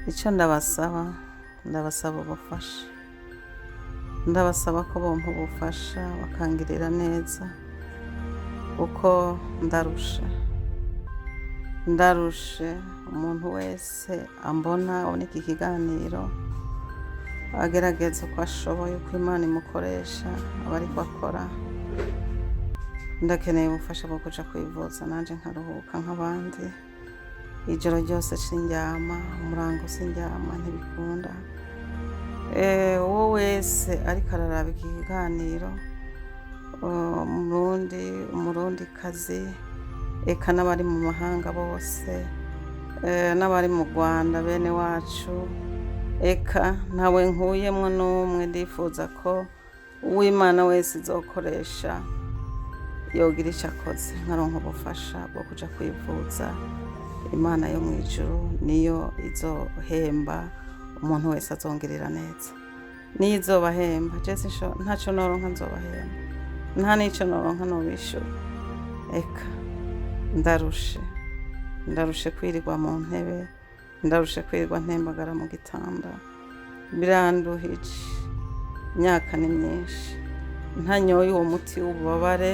Icyo ndabasaba, ndabasaba ubufasha, ndabasaba ko bompa ubufasha bakangirira neza, kuko ndarushe, ndarushe. Umuntu wese ambona abona iki kiganiro agerageza uko ashoboye, uko Imana imukoresha aba ariko akora. Ndakeneye ubufasha bwo kuja kwivuza nanje nkaruhuka nk'abandi. Ijoro ryose sindyama, umurango sindyama, ntibikunda. Uwo wese ariko araraba iki kiganiro, umurundi, umurundikazi, eka n'abari mu mahanga bose, n'abari mu Rwanda bene wacu, eka ntawe nkuyemwo n'umwe. Ndifuza ko uw'Imana wese izokoresha yogira icyo akoze nkaronka ubufasha bwo kuja kwivuza. Imana yo mu ijuru niyo izohemba umuntu wese azongerera neza, niyo izobahemba. Je ntaco noronka nzobahemba, nta n'ico noronka nobishura. Eka ndarushe, ndarushe kwirirwa mu ntebe, ndarushe kwirirwa ntembagara mu gitanda, biranduhije. Imyaka ni myinshi ntanyoye uwo muti w'ububabare,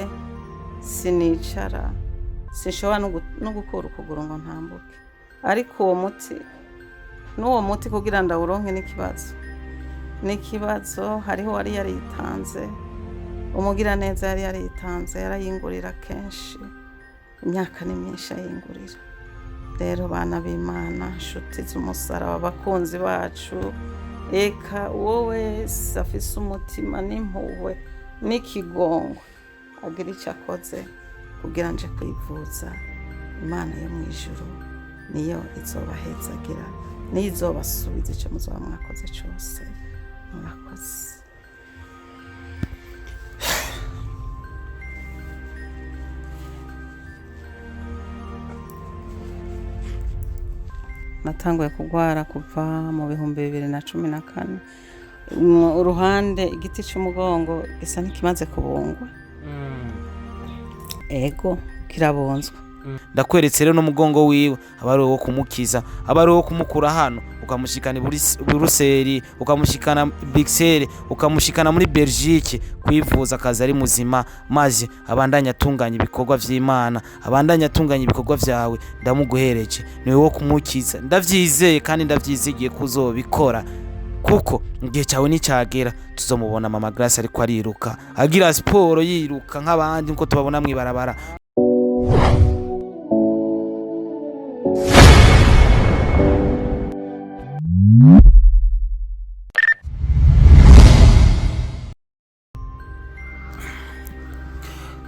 sinicara, sinshobora no gukura ukuguru ngo ntambuke. Ariko uwo muti, n'uwo muti kugira ndawuronke n'ikibazo, n'ikibazo. Hariho uwari yaritanze, umugiraneza yari yaritanze, yarayingurira kenshi, imyaka ni myinshi ayingurira. Rero bana b'Imana, nshuti z'umusaraba, abakunzi bacu, eka uwo wese afise umutima n'impuhwe n'ikigongo agira icyo akoze kugira nje kwivuza. Imana yo mu ijuru niyo izobahezagira, niyo izobasubiza icyo muzoba mwakoze cyose. Murakoze. Natanguye kurwara kuva mu 2014. Uruhande igiti cy'umugongo gisa n'ikimaze kubungwa, ego kirabunzwe. Ndakweretse rero n'umugongo wiwe aba ari uwo kumukiza, aba ari uwo kumukura hano ukamushikana i Buruseli, ukamushikana Bruxelles, ukamushikana muri Belgique kwivuza, akaza ari muzima, maze abandanye atunganya ibikorwa vy'Imana, abandanye atunganya ibikorwa vyawe. Ndamuguhereje, niwe wo kumukiza, ndavyizeye kandi ndavyizigiye ko uzobikora, kuko igihe cyawe nicyagera tuzomubona Mama Grace ariko ariruka, agira siporo, yiruka nk'abandi nkuko tubabona mw'ibarabara.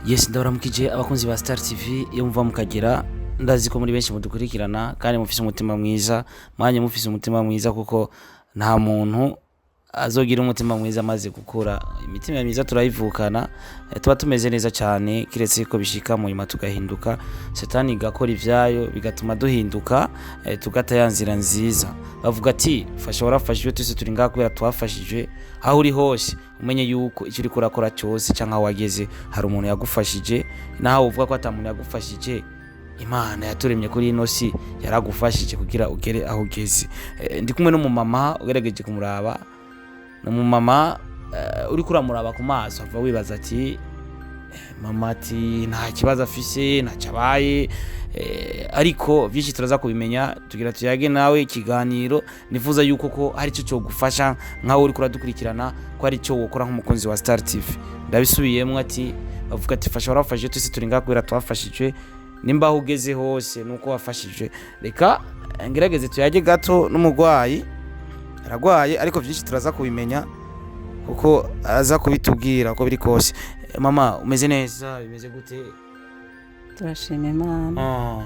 Yes, ndabaramukije abakunzi ba Star TV iyo muva mukagera. Ndazi ko muri benshi mudukurikirana kandi mufise umutima mwiza, mwanye mufise umutima mwiza, kuko nta muntu azogira umutima mwiza amaze gukura. Imitima myiza turayivukana, tuba tumeze neza cyane, kiretse ko bishika mu nyuma tugahinduka, satani igakora ivyayo bigatuma duhinduka, tugata ya nzira nziza. Bavuga ati fasha warafashijwe, twese turi ngaha kubera twafashijwe. Aho uri hose umenye yuko icyo uriko urakora cyose cyangwa aho wageze hari umuntu yagufashije. Naho uvuga ko ata muntu yagufashije, Imana yaturemye kuri ino si yaragufashije kugira ugere aho ugeze. Ndi kumwe n'umumama, ugerageje kumuraba ni umumama, uriko uramuraba ku maso ava wibaza ati mama ati nta kibazo afise, ntacyo abaye, ariko byinshi turaza kubimenya. Tugira tuyage nawe ikiganiro, nifuza yuko ko hari icyo cyogufasha nkawe uriko uradukurikirana, ko hari icyo wokora nk'umukunzi wa Star TV. Ndabisubiyemo ati bavuga ati fasha warafashije, twese turi ngaha kubera twafashijwe. Nimba aho ugeze hose nuko wafashijwe. Reka ngerageze tuyage gato n'umurwayi, aragwaye ariko byinshi turaza kubimenya kuko aza kubitubwira uko biri kose. Mama, umeze neza? Bimeze gute? Turashima Imana.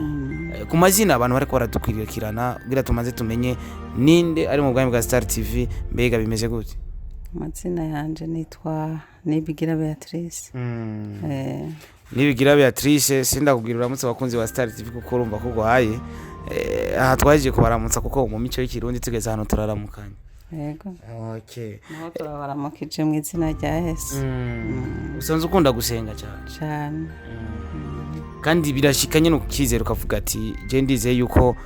Ku mazina abantu bariko baradukurikirana kugira tumaze tumenye ninde ari mu bwami bwa Star TV, mbega bimeze gute? Amazina yanje nitwa Nibigira Beatrice. Nibigira Beatrice, sindakubwira uramutse abakunzi ba Star TV kuko urumva ko urwaye. Aha twaje kubaramutsa kuko mu mico y'ikirundi tugeze hano turaramukanya. Yego. Okay. Naho turabaramukije mu izina rya Yesu. Usanzwe ukunda gusenga cyane? Cyane. Kandi birashika nyine ukizera ukavuga ati je ndizeye yuko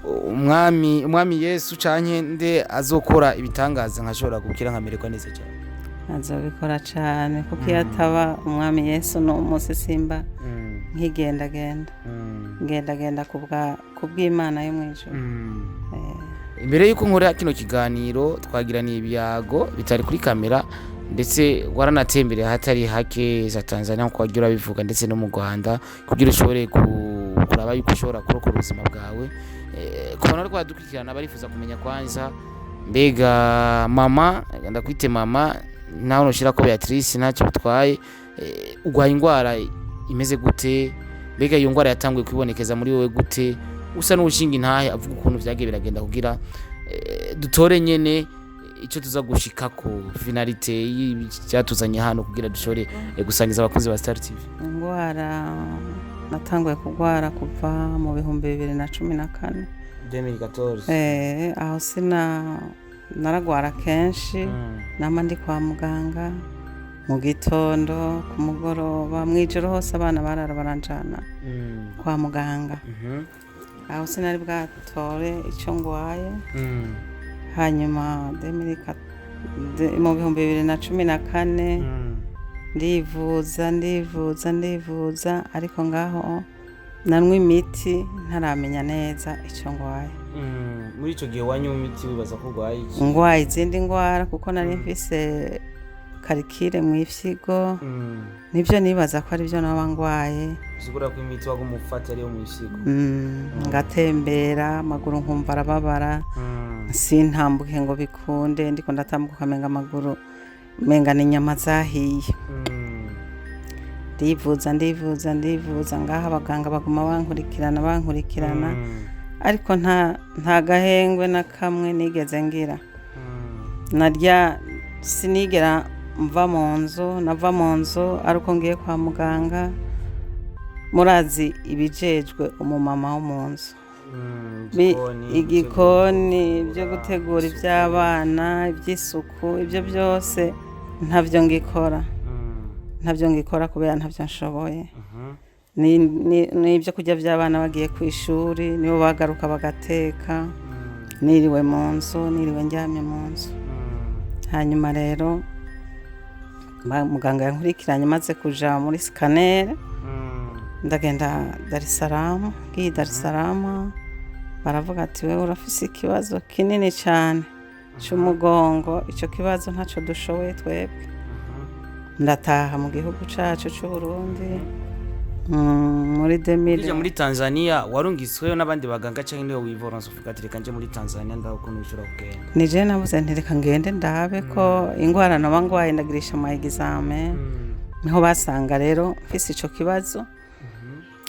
Umwami Yesu canke nde azokora ibitangaza nkashobora gukira nkamererwa neza cyane. Azobikora cane, kuko iyo ataba Umwami Yesu n'umunsi simba nkigendagenda, ngendagenda kubw'Imana yo mw'ijuru. Imbere y'uko nkora kino kiganiro twagiraniye ibiyago bitari kuri kamera, ndetse waranatembereye ahatari hake za Tanzania nkuko wagiye urabivuga, ndetse no mu Rwanda, kugira ushobore kuraba yuko ushobora kurokora ubuzima bwawe. Ku bantu bariko baradukurikirana barifuza kumenya kwanza, mbega mama, ndakwite mama nawe nushira ko Beatrice ntacyo bitwaye, urwaye indwara imeze gute? Mbega iyo ndwara yatanguye kwibonekeza muri wowe gute? Usa n'ushinga intahe avuga ukuntu vyagiye biragenda kugira dutore nyene icyo tuza gushikako, finalité y'icyatuzanye hano, kugira dushobore gusangiza abakozi ba Star TV. Indwara natanguye kurwara kuva mu 2014. 2014. Aho sina naragwara kenshi, nama ndi kwa muganga mu gitondo, ku mugoroba, mw'ijoro hose abana barara baranjana kwa muganga. Aho sinari bwatore icyo ngwaye. Hanyuma mu 2014 ndivuza, ndivuza, ndivuza, ariko ngaho nanywa imiti ntaramenya neza icyo ngwaye. Muri ico gihe wanywa imiti wibaza ko urwaye iki? Ngwaye izindi ndwara, kuko nari mfise calcul mu ifyigo, nibyo nibaza ko aribyo naba ngwaye. Usigura ko imiti waguma ufata ariyo mu ifyigo? Ngatembera amaguru nkumva arababara, sintambuke ngo bikunde, ndiko ndatambuka ukamenga amaguru umenga ni inyama zahiye. Ndivuza, ndivuza, ndivuza, ngaha abaganga baguma bankurikirana, bankurikirana, ariko nta gahengwe na kamwe nigeze ngira. Narya sinigera mva mu nzu, nava mu nzu ari uko ngiye kwa muganga. Murazi ibijejwe umumama wo mu nzu, igikoni, ibyo gutegura iby'abana, iby'isuku, ibyo byose ntabyo ngikora, ntabyo ngikora kubera ntabyo nshoboye. Ni ibyo kurya by'abana bagiye ku ishuri, nibo bagaruka bagateka. Niriwe mu nzu, niriwe ndyamye mu nzu. Hanyuma rero muganga yankurikiranye maze kuja muri scanner, ndagenda Dar es Salaam. Ngiye Dar es Salaam baravuga ati: "Wewe urafise ikibazo kinini cyane c'umugongo, ico kibazo ntaco dushoboye twebwe." Ndataha mu gihugu cacu c'u Burundi, muri 2000. Ujya muri Tanzania warungisweyo n'abandi baganga canke niwe wivoronse uvuga ati: "Reka nje muri Tanzania ndaho ukuntu bishobora kugenda"? Ni je nabuze nti: "Reka ngende ndabe ko ingwara noba ngwaye." Ndagirisha ama examen, niho basanga rero mfise ico kibazo.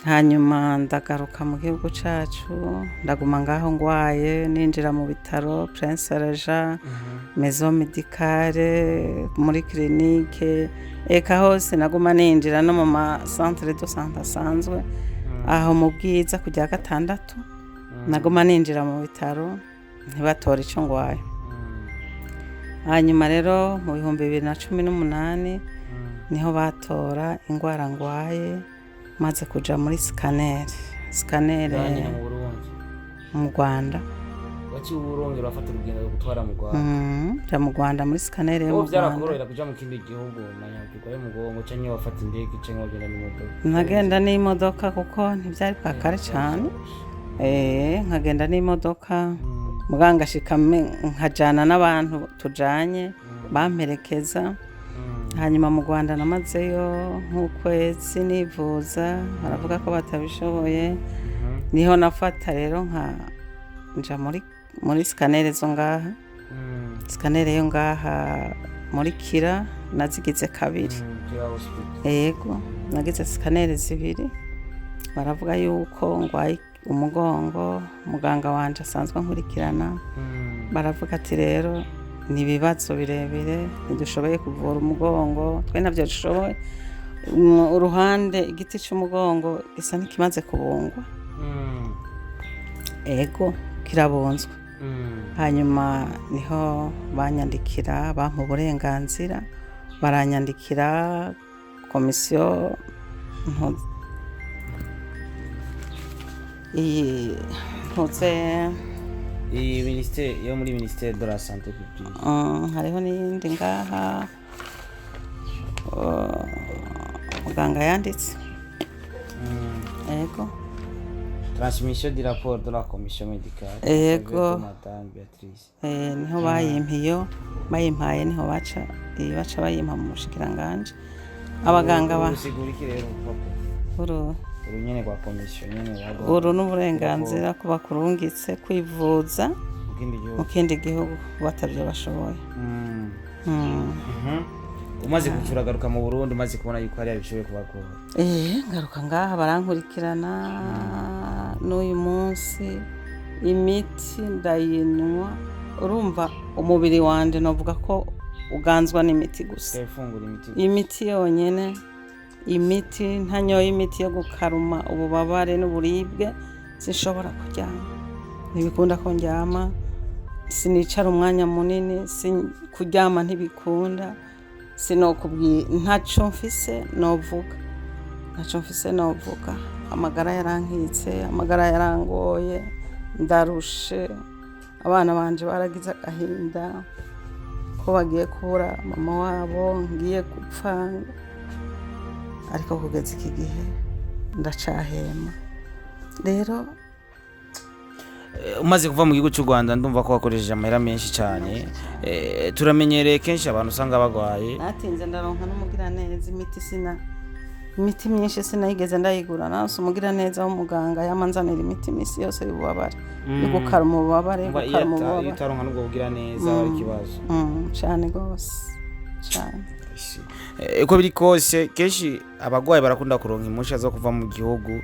Hanyuma ndagaruka mu gihugu cacu, ndaguma ngaho ngwaye, ninjira mu bitaro Prince Régent, Maison Médicale, muri clinique, eka hose naguma ninjira, no mu ma centre de santé asanzwe aho mu Bwiza kujya gatandatu, naguma ninjira mu bitaro ntibatora ico ngwaye. Hanyuma rero mu 2018 niho batora ingwara ngwaye, maze kuja muri scanner, scanner. Nyine mu Burundi? Mu Rwanda. Waciye urongera urafata urugendo rwo gutwara mu Rwanda? Nja mu Rwanda muri scanner yo ubu mu Rwanda. Byarakorohera kuja mu kindi gihugu na nyakigwa y'umugongo, canke wafata indege canke wagenda n'imodoka? Nagenda n'imodoka kuko ntivyari bwa kare cane. Nkagenda n'imodoka, muganga ashika nkajana n'abantu tujanye bamperekeza. Hanyuma mu Rwanda namazeyo nk'ukwezi nivuza, baravuga ko batabishoboye. Niho nafata rero nka nja muri scanner zo ngaha, scanner yo ngaha muri Kira nazigize kabiri. Yego, nagize scanner zibiri, baravuga yuko ngwaye umugongo. Muganga wanje asanzwe ankurikirana baravuga ati: "Rero ni ibibazo birebire, ntidushoboye kuvura umugongo, twe ntabyo dushoboye." Uruhande igiti c'umugongo gisa n'ikimaze kubungwa. Ego, kirabunzwe. Hanyuma niho banyandikira, bampa uburenganzira, baranyandikira komisiyo iyi Ntuze. Iyi ministère yo muri ministère de la santé publique. Hariho n'iyindi ngaha. Muganga yanditse. Ego. Transmission du rapport de la commission médicale. Ego. Avec madame Beatrice. Niho bayimpa, iyo bayimpaye niho baca baca bayimpa mu bushikiranganje abaganga ba Usigura iki rero, papa? Uru? Uru nyene rwa commission nyene baguha. Uru n'uburenganzira kuba kurungitse kwivuza mu kindi mu gihugu. Kindi gihugu batavyo bashoboye. Umaze kucura agaruka mu Burundi, umaze kubona yuko hariya bishoboye kubagora. Ngaruka ngaha barankurikirana n'uyu munsi, imiti ndayinywa. Urumva umubiri wanje novuga ko uganzwa n'imiti gusa. Ifungura imiti. Imiti yonyene, imiti. Ntanyoye imiti yo gukaruma ububabare n'uburibwe sinshobora kuryama, ntibikunda ko ndyama, sinicara umwanya munini, kuryama ntibikunda. Sinokubwiye, ntaco mfise novuga, ntaco mfise novuga. Amagara yarankitse, amagara yarangoye, ndarushe. Abana banje baragize agahinda ko bagiye kubura mama wabo, ngiye gupfa, ariko kugeza iki gihe ndacahema rero. Umaze kuva mu gihugu cy'u Rwanda, ndumva ko wakoresheje amahera menshi cyane. Turamenyereye kenshi abantu usanga bagwaye. Natinze ndaronka n'umugiraneza imiti, sina imiti myinshi sinayigeze ndayigura. Naronse umugiraneza w'umuganga yamanzanira imiti imisi yose y'ububabare, yo gukaruma ububabare. Umva, iyo Gukaruma iyo ububabare. utaronka n'ubwo bugira neza ari ikibazo. Cane gose, cane. Uko biri kose, kenshi abagwayi barakunda kuronka impusha zo kuva mu gihugu,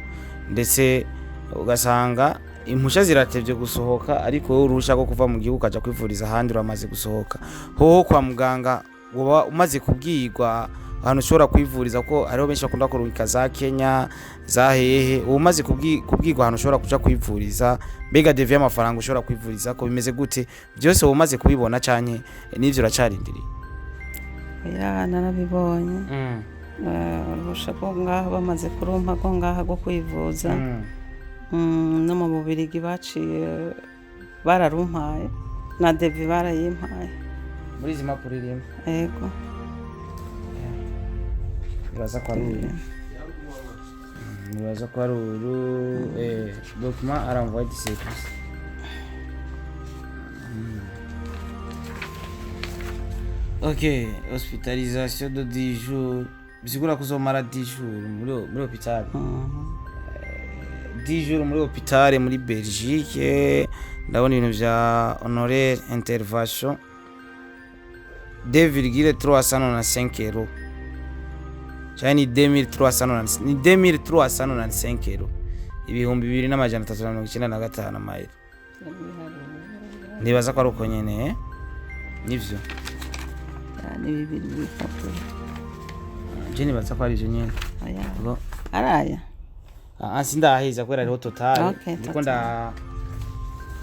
ndetse ugasanga impusha ziratevye gusohoka, ariko wowe uruhusha rwo kuva mu gihugu ukaja kwivuriza ahandi uramaze gusohoka. Hoho kwa muganga woba umaze kubwirwa ahantu ushobora kwivuriza, ko hariho benshi bakunda kurungika za Kenya, za hehe? Uba umaze kubwirwa ahantu ushobora kuja kwivuriza? Mbega devis y'amafaranga ushobora kwivuriza ko bimeze gute? Byose woba umaze kubibona canke n'ivyo uracarindiriye? Oya, narabibonye. Uruhusha rwo ngaha bamaze kurumpa, rwo ngaha rwo kwivuza. No mu Bubirigi baciye bararumpaye, na devis barayimpaye. Muri izi mpapuro irimo? Ego. Nibaza ko ari uru. Nibaza ko ari uru, document à l'envoi du service. Ok, hospitalisation de 10 jours, bisigura ko uzomara 10 jours muri hôpital. 10 jours muri hôpital muri Belgique. Ndabona ibintu vya honoraire intervention, 2,395 euros, cyane ni 2390, ni 2395 euros, 2395 amayero. Nibaza ko ari uko nyene, eh? Nivyo. Ya, ni bibiri bipapuro. Je nibaza ko ari ivyo nyene. Oya. Ubwo- Araya. Ah, sindaheza kubera hariho total. Okay, ndiko total.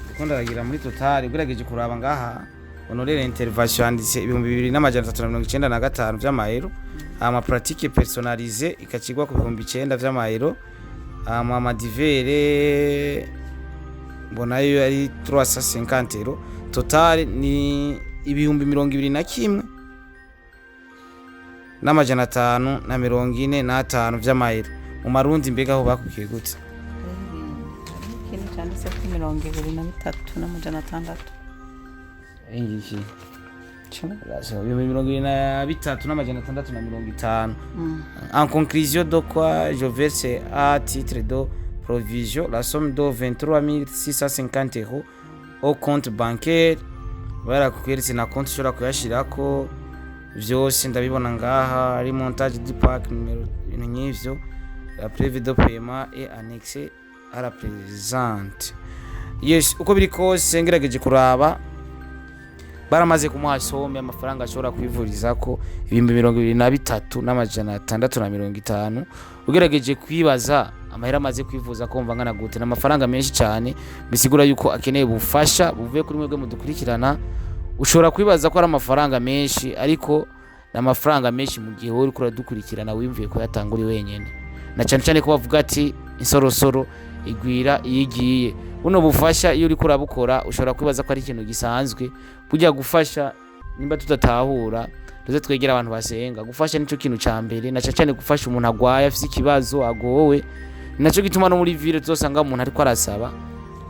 Ndiko ndaragira muri total. Ugerageje kuraba ngaha, honoraire intervention handitse 2395 vy'amayero, hama pratique personnalisée ikacigwa ku 9000 vy'amayero, hama ama divers mbona yo ari 350 euro. Total ni 21,545 vy'amayero mu marundi. Mbega aho bakubwiye gute? Hariho ikintu cyanditse ko 23,600. Ingiki? Cumi. 23,650. En conclusion de quoi je verse à titre de provision la somme de 23 650 euros au compte bancaire. Barakweretse na konti ushobora kuyashirako, vyose ndabibona ngaha, ari montage du pack numéro, ibintu nk'ivyo. La preuve de paiement est annexée à la présente. Yes, uko biri kose ngerageje kuraba, baramaze kumuha somme amafaranga ashobora kwivurizako, 23,650. Ugerageje kwibaza amahera amaze kwivuza ko mva ngana gute, n'amafaranga menshi cyane. Bisigura yuko akeneye ubufasha buvuye kuri mwebwe mudukurikirana. Ushobora kwibaza ko ari amafaranga menshi, ariko ni amafaranga menshi mu gihe wowe uriko uradukurikirana wiyumviye kuyatanga uri wenyene, na cyane cyane ko bavuga ati insorosoro igwira iyo igiye. Buno bufasha iyo uriko urabukora ushobora kwibaza ko ari ikintu gisanzwe. Burya gufasha, nimba tudatahura, tuze twegera abantu basenga. Gufasha nico kintu ca mbere, na cane cane gufasha umuntu agwaye, afise ikibazo, agowe. Ni naco gituma no muri ville tuzosanga umuntu ariko arasaba.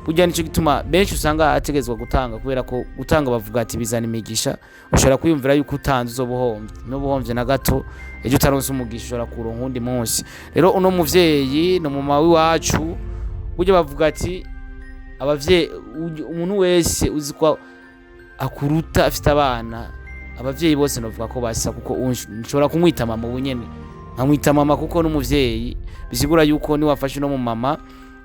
Burya nico gituma benshi usanga ategezwa gutanga, kubera ko gutanga bavuga ati bizana imigisha. Ushobora kwiyumvira yuko utanze uzoba uhombye, n'uba uhombye na gato. Ejo utaronse umugisha, ushobora kuronka uwundi munsi. Rero uno muvyeyi ni umumama w'iwacu. Burya bavuga ati abavyeyi, umuntu wese uzi ko akuruta afite abana, abavyeyi bose novuga ko basa, kuko nshobora kumwita mama ubu nyene, nkamwita mama kuko n'umuvyeyi. Bisigura yuko niwafashe uno mumama,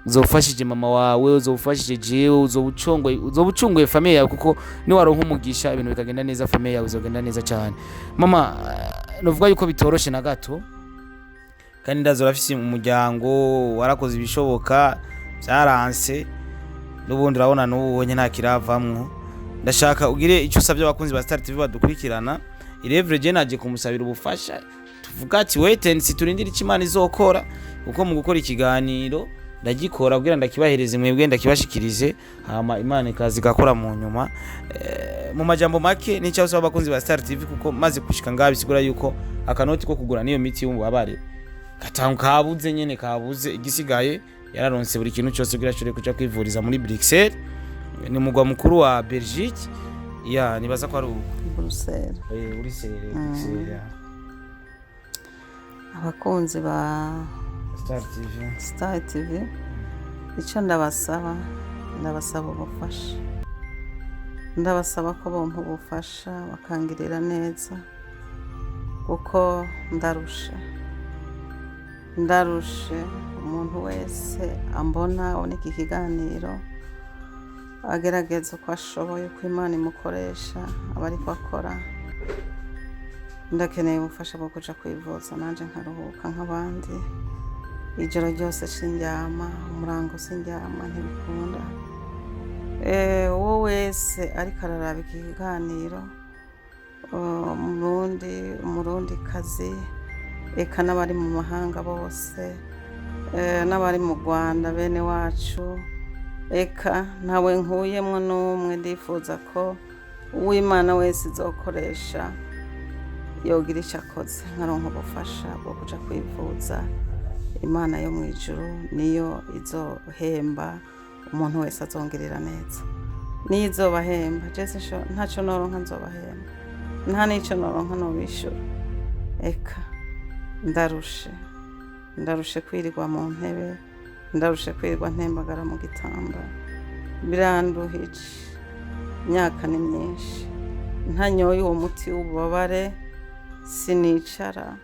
uzofashije mama wawe, uzofashije jewe, uzoba ucunguye famille yawe, kuko niwaronka umugisha ibintu bikagenda neza, famille yawe izogenda neza cyane. Mama, novuga yuko bitoroshe na gato, kandi ndazi urafise umuryango, warakoze ibishoboka, byaranse, n'ubundi urabona n'ubu wenye nta kiravamwo. Ndashaka ugire icyo usabye abakunzi ba Star TV badukurikirana. Irevre je naje kumusabira ubufasha, tuvuga ati wait and see, turindire icyo Imana izokora, kuko mu gukora ikiganiro ndagikora kugira ndakibahereze mwebwe, ndakibashikirize, hama Imana ikaza igakora mu nyuma. Mu majambo make, n'icyo usaba abakunzi ba Star TV, kuko maze gushika ngaha bisigura yuko akanoti ko kugura niyo miti y'ububabare gatanga kabuze nyene, kabuze. Igisigaye yararonse buri kintu cyose kugira ashobore kuja kwivuriza muri Bruxelles, ni mugwa mukuru wa Belgique. Ya, nibaza ko ari uko. Buruseli. Bruxelles, Bruxelles, ya. Abakunzi ba Star TV. Star TV, icyo ndabasaba, ndabasaba ubufasha, ndabasaba ko bompa ubufasha bakangirira neza, kuko ndarushe, ndarushe. Umuntu wese ambona, abona iki kiganiro, agerageza uko ashoboye, uko Imana imukoresha aba ariko akora. Ndakeneye ubufasha bwo kuja kwivuza nanje nkaruhuka nk'abandi. Ijoro ryose sindyama, umurango sindyama, ntibikunda. Uwo wese ariko araraba iki kiganiro, umurundi, umurundikazi, eka n'abari mu mahanga bose, n'abari mu Rwanda bene wacu, eka ntawe nkuyemwo n'umwe. Ndifuza ko uw'Imana wese izokoresha yogira icyo akoze nkaronka ubufasha bwo kuja kwivuza. Imana yo mu ijuru niyo izohemba umuntu wese azongerera neza, niyo izobahemba. Jese ntaco noronka nzobahemba, nta n'ico noronka nobishura. Eka ndarushe, ndarushe kwirirwa mu ntebe, ndarushe kwirirwa ntembagara mu gitanda, biranduhije. Imyaka ni myinshi ntanyoye uwo muti w'ububabare, sinicara,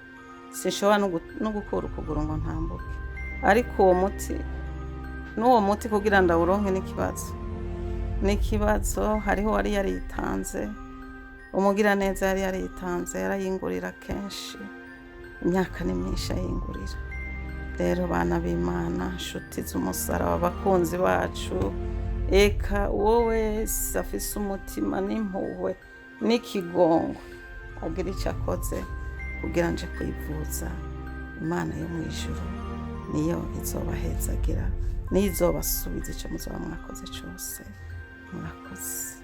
sinshobora no gukura ukuguru ngo ntambuke. Ariko uwo muti, n'uwo muti kugira ndawuronke n'ikibazo, n'ikibazo. Hariho uwari yaritanze, umugiraneza yari yaritanze, yarayingurira kenshi, imyaka ni myinshi ayingurira. Rero bana b'Imana, nshuti z'umusaraba, abakunzi bacu, eka uwo wese afise umutima n'impuhwe n'ikigongo agira icyo akoze kugira nje kwivuza. Imana yo mu ijuru niyo izobahezagira, niyo izobasubiza icyo muzoba mwakoze cyose. Murakoze.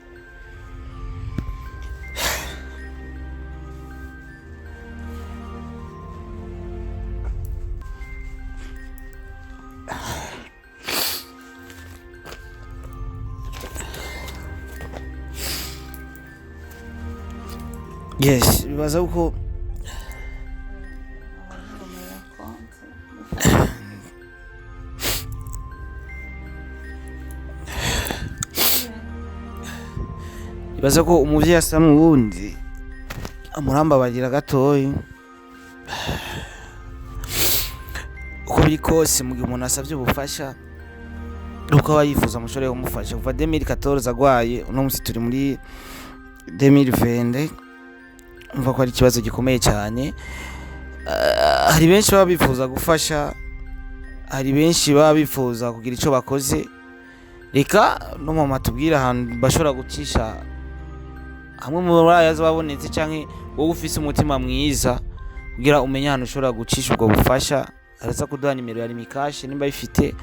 Yes, bibaza uko. Bibaza ko umuvyeyi asa n'uwundi amurambabarira gatoyi. Uko biri kose, mu gihe umuntu asavye ubufasha, nuko aba yifuza mushobore kumufasha. Kuva 2014 agwaye, uno munsi turi muri 2020, umva ko ari ikibazo gikomeye cyane. Hari benshi baba bifuza gufasha, hari benshi baba bifuza kugira ico bakoze. Reka no mama tubwire ahantu bashobora gucisha hamwe muri aya babonetse, canke wowe ufise umutima mwiza, kugira umenye ahantu ushobora gucisha ubwo bufasha. Araza kuduha nimero ya Lumicash nimba ayifite,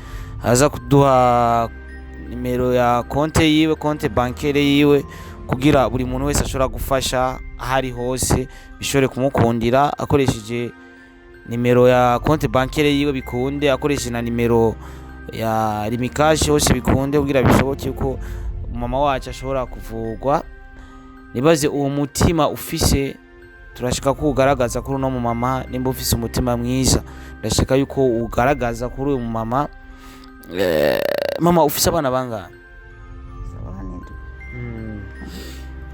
araza kuduha nimero ya konte yiwe, konte bancaire yiwe, kugira buri muntu wese ashobora gufasha aho ari hose bishobore kumukundira akoresheje nimero ya konte bancaire yiwe, bikunde akoresheje na nimero ya Lumicash, hose bikunde kugira bishoboke ko mama wacu ashobora kuvurwa. Nibaze uwo mutima ufise, turashaka ko ugaragaza kuri uno mumama. Nimba ufise umutima mwiza, ndashaka yuko ugaragaza kuri uyu mumama. Mama, ufise abana bangahe? Abana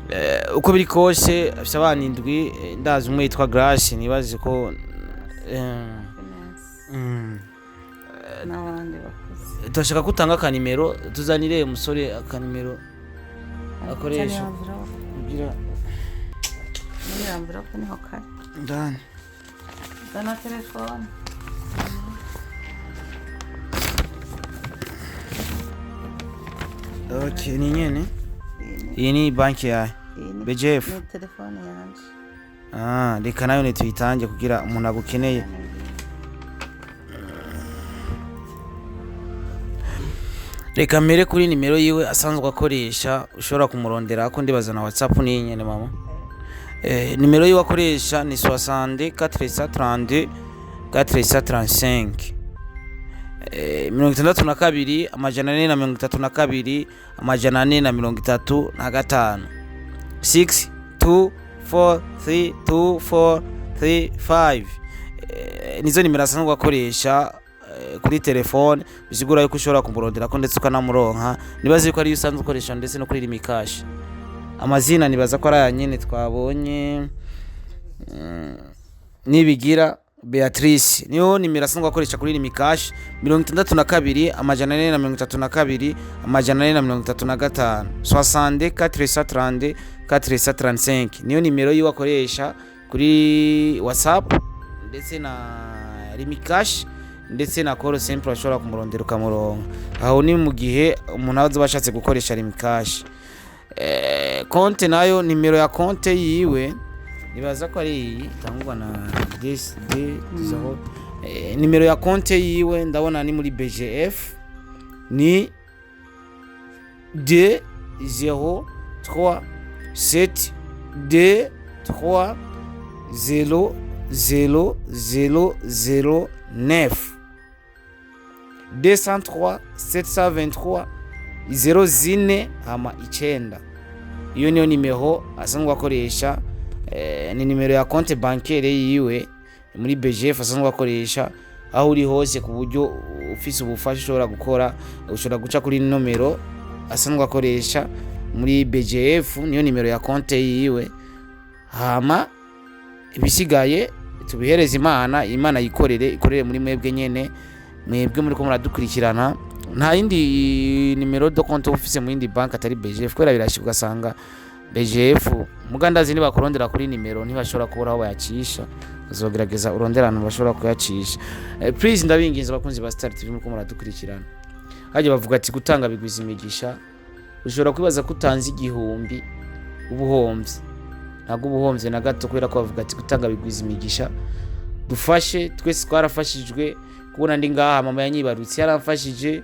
7. Uko biri kose afise abana 7. Ndazi umwe yitwa Grace, nibaze ko Finance. N'abandi bakuze. Turashaka ko utanga akanimero, tuzanire umusore akanimero akoresha. Zana envelope. Kugira Muri envelope niho kari. Ndani. Zana telefone. Okay, ni nyene. Iyi ni- Iyi ni banki yawe? Iyi ni BGF. ni telefone yanje. Ah, reka nayo ntituyitange kugira umuntu agukeneye. Reka mbere kuri nimero yiwe asanzwe akoresha, ushobora kumurondera ko ndibaza na WhatsApp ni nyene mama. Nimero yiwe akoresha ni 60 432 435. 62 432 435, 6 2 4 3 2 4 3 5. Nizo nimero asanzwe akoresha kuri telefone, bisigura yuko ushobora kumurondera ko ndetse ukanamuronka. Nibaze yuko ariyo usanzwe ukoresha ndetse no kuri Lumicash. Amazina nibaza ko ari aya nyene twabonye. Nibigira Beatrice niyo nimero asanzwe akoresha kuri Lumicash, 62 432 435, 60 430 435, niyo nimero yiwe akoresha kuri WhatsApp ndetse na Lumicash ndetse na call simple. Ashobora kumurondera ukamuronka aho, ni mu gihe umuntu aza ashatse gukoresha Lumicash. Konte nayo, nimero ya konte yiwe nibaza ko ari iyi itangwa na D 0. Nimero ya konte yiwe ndabona ni muri BGF, ni D 0 3 7 D 3 0 0 0 0 9, 203 723 0 zine hama 9. Iyo niyo nimero asanzwe akoresha. Ni nimero ya konte bancaire yiwe muri BGF asanzwe akoresha. Aho uri hose, ku buryo ufise ubufasha ushobora gukora, ushobora guca kuri nomero asanzwe akoresha muri BGF, niyo nimero ya konte yiwe. Hama ibisigaye tubihereze Imana, Imana yikorere, ikorere muri mwebwe nyene, mwebwe muri ko muradukurikirana. Nta yindi nimero de compte ufise mu yindi bank atari BGF? Kubera birashika ugasanga BGF mugandazi nibakurondera kuri nimero ntibashobora kubura aho bayacisha. Uzogerageza urondera ahantu bashobora kuyacisha. Please, ndabinginze abakunzi ba Star TV muriko muradukurikirana, hajya bavuga ati gutanga bigwiza imigisha. Ushobora kwibaza ko utanze 1000 ubuhomvye, ntabwo ubuhomvye na gato, kubera ko bavuga ati gutanga bigwiza imigisha. Dufashe twese, twarafashijwe. Kubona ndi ngaha, mama yanyibarutse yaramfashije,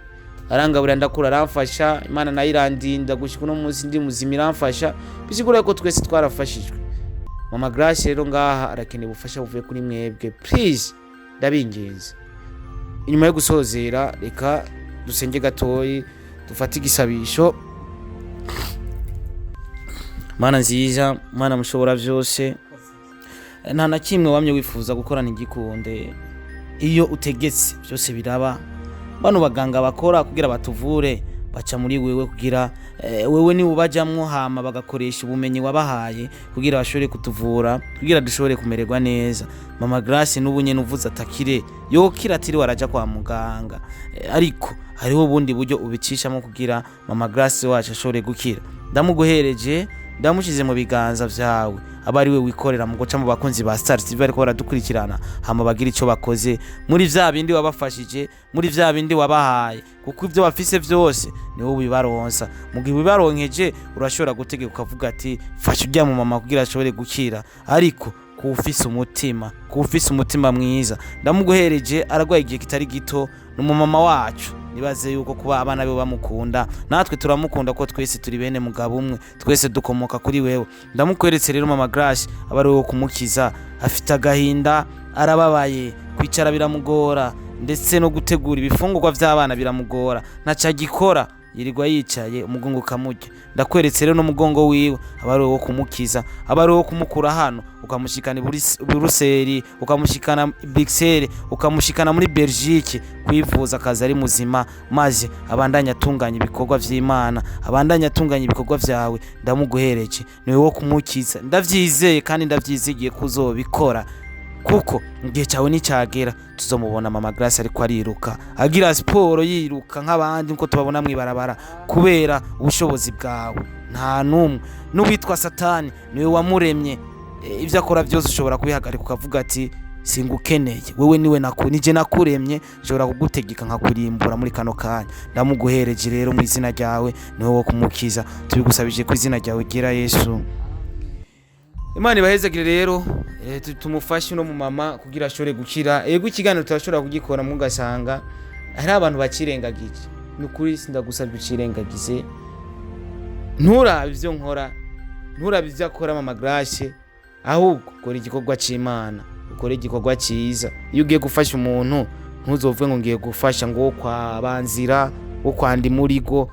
arangaburira ndakura, aramfasha. Imana nayo irandinda gushika uno munsi ndi muzima, iramfasha. Bisigura ko twese twarafashijwe. Mama Grace rero ngaha arakeneye ubufasha buvuye kuri mwebwe. Please, ndabinginze. Inyuma yo gusozera, reka dusenge gatoyi, dufate igisabisho. Mana nziza, Mana mushobora byose, nta na kimwe wamye wifuza gukorana igikunde. Iyo utegetse byose biraba. Bano baganga bakora kugira batuvure baca muri wewe, kugira wewe ni ubajamwo, hama bagakoresha ubumenyi wabahaye kugira bashobore kutuvura, kugira dushobore kumererwa neza. Mama Grace n'ubu nyene uvuze atakire yokira atiriwe araja kwa muganga. Ariko hariho ubundi buryo ubicishamo kugira mama Grace wacu ashobore gukira. Ndamuguhereje, ndamushize mu biganza vyawe, aba ari we wikorera mu guca mu bakunzi ba Star TV ariko baradukurikirana, hama bagira ico bakoze muri vya bindi wabafashije, muri vya bindi wabahaye, kuko ivyo bafise vyose ni wowe ubibaronsa. Mu gihe ubibaronkeje, urashobora gutegeka ukavuga ati fasha urya mu mama kugira ashobore gukira. Ariko kuwufise umutima mwiza, ndamuguhereje. Aragwaye igihe kitari gito, ni umumama wacu. Nibaze yuko kuba abana be bamukunda, natwe turamukunda, ko twese turi bene mugabo umwe, twese dukomoka kuri wewe. Ndamukweretse rero Mama Grace, aba ari wowe kumukiza. Afite agahinda, arababaye, kwicara biramugora, ndetse no gutegura ibifungurwa by'abana biramugora, ntaco agikora, yirirwa yicaye, umugongo ukamurya. Ndakweretse rero n'umugongo wiwe, aba ari uwo kumukiza, aba ari uwo kumukura hano ukamushikana i Buruseli, ukamushikana i Bruxelles, ukamushikana muri Belgique kwivuza, akaza ari muzima, maze abandanye atunganya ibikorwa vy'Imana, abandanye atunganya ibikorwa vyawe. Ndamuguhereje, niwe wo kumukiza, ndavyizeye kandi ndavyizigiye ko uzobikora, kuko igihe cyawe nicyagera tuzomubona Mama Grace ariko ariruka, agira siporo, yiruka nk'abandi nkuko tubabona mw'ibarabara, kubera ubushobozi bwawe. Nta n'umwe n'uwitwa Satani niwe wamuremye. Ibyo akora byose ushobora kubihagarika, ukavuga ati: "Singukeneye wewe, niwe nije nakuremye, nshobora kugutegeka nkakurimbura muri kano kanya." Ndamuguhereje rero mu izina ryawe, niwe wo kumukiza. Tubigusabije ku izina ryawe ryera Yesu. Imana ibahezagire rero. Tumufashe uno mumama kugira ashobore gukira. Yego, ikiganiro turashobora kugikora, mugasanga hari abantu bakirengagije. Ni ukuri sindagusabye ucirengagize, nturabe ibyo nkora, nturabe ibyo akora Mama Grace, ahubwo ukora igikorwa c'Imana, ukora igikorwa cyiza. Iyo ugiye gufasha umuntu, ntuzovuge ngo ngiye gufasha ngo wo kwa Banzira, wo kwa Ndimurigo.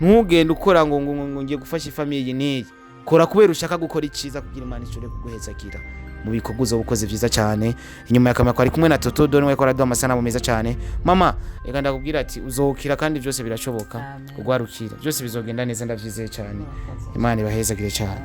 Ntugende ukora ngo ngiye gufasha ifamille iyi n'iyi. Kora kubera ushaka gukora icyiza, kugira Imana ishobore kuguhezagira mu bikorwa uzoba ukoze byiza cyane. Inyuma ya kamera twari kumwe na Toto Doni, we araduha amasanamu meza cyane. Mama, reka ndakubwira ati uzokira kandi byose birashoboka. Amen. Ugwarukira, byose bizogenda neza, ndavyizeye cyane. Imana ibahezagire cyane.